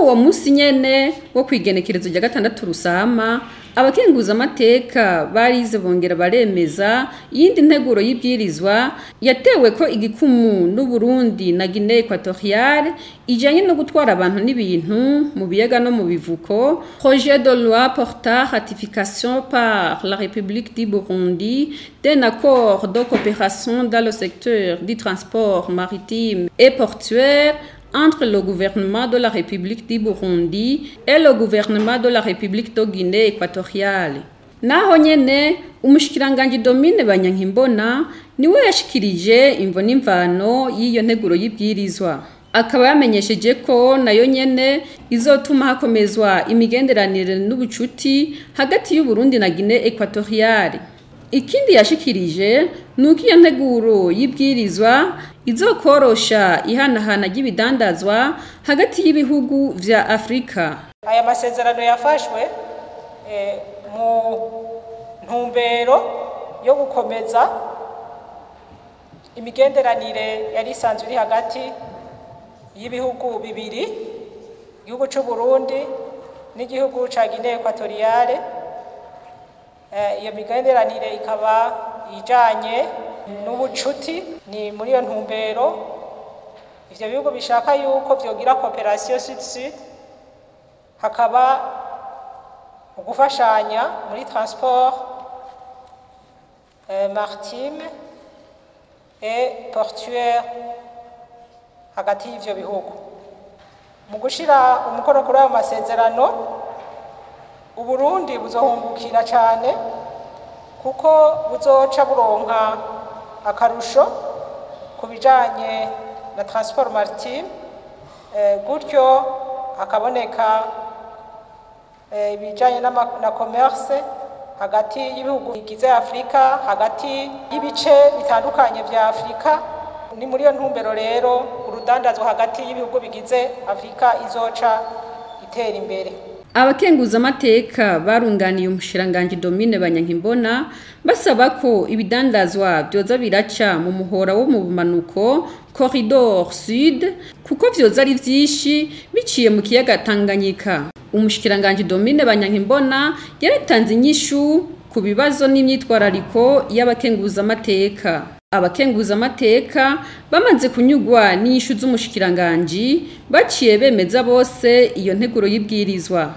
Kuri uwo munsi nyene wo kwigenekerezo rya 6 Rusama, abakenguza amateka barize bongera baremeza iyindi nteguro y'ibwirizwa yatewe ko igikumu n'u Burundi na Guinée Equatoriale ijanye no gutwara abantu n'ibintu mu biyaga no mu bivuko, projet de loi portant ratification par la République du Burundi d'un accord de coopération dans le secteur du transport maritime et portuaire entre le gouvernement de la République du Burundi et le gouvernement de la République de Guinée équatoriale. Naho nyene umushikiranganji Domine Banyankimbona niwe yashikirije imvo n'imvano y'iyo nteguro y'ibwirizwa, akaba yamenyesheje ko nayo nyene izotuma hakomezwa imigenderanire n'ubucuti hagati y'u Burundi na Guinée équatoriale. Ikindi yashikirije nuko iyo nteguro y'ibwirizwa izokorosha ihanahana ry'ibidandazwa hagati y'ibihugu vya Afrika. Aya masezerano yafashwe mu ntumbero yo gukomeza imigenderanire yari isanzwe iri hagati y'ibihugu bibiri, igihugu c'u Burundi n'igihugu ca Guinée Equatoriale. Iyo migenderanire ikaba ijanye n'ubucuti. Ni muri iyo ntumbero ivyo bihugu bishaka yuko vyogira coopération sud-sud, hakaba ugufashanya muri transport maritime et portuaire hagati y'ivyo bihugu. Mu gushira umukono kuri ayo masezerano, Uburundi buzohungukira cane kuko buzoca buronka akarusho ku bijanye na transport maritime, gutyo hakaboneka ibijanye na commerce hagati y'ibihugu bigize Afrika, hagati y'ibice bitandukanye vya Afrika. Ni muri iyo ntumbero rero urudandazwa hagati y'ibihugu bigize Afrika izoca itera imbere. Abakenguza amateka barunganiye umushikiranganji Domine Banyankimbona basaba ko ibidandazwa vyoza biraca mu muhora wo mu bumanuko, corridor sud, kuko vyoza ari vyinshi biciye mu kiyaga Tanganyika. Umushikiranganji Domine Banyankimbona yaratanze inyishu ku bibazo n'imyitwarariko y'abakenguza amateka. Abakenguza amateka bamaze kunyugwa n'inyishu z'umushikiranganji baciye bemeza bose iyo nteguro y'ibwirizwa.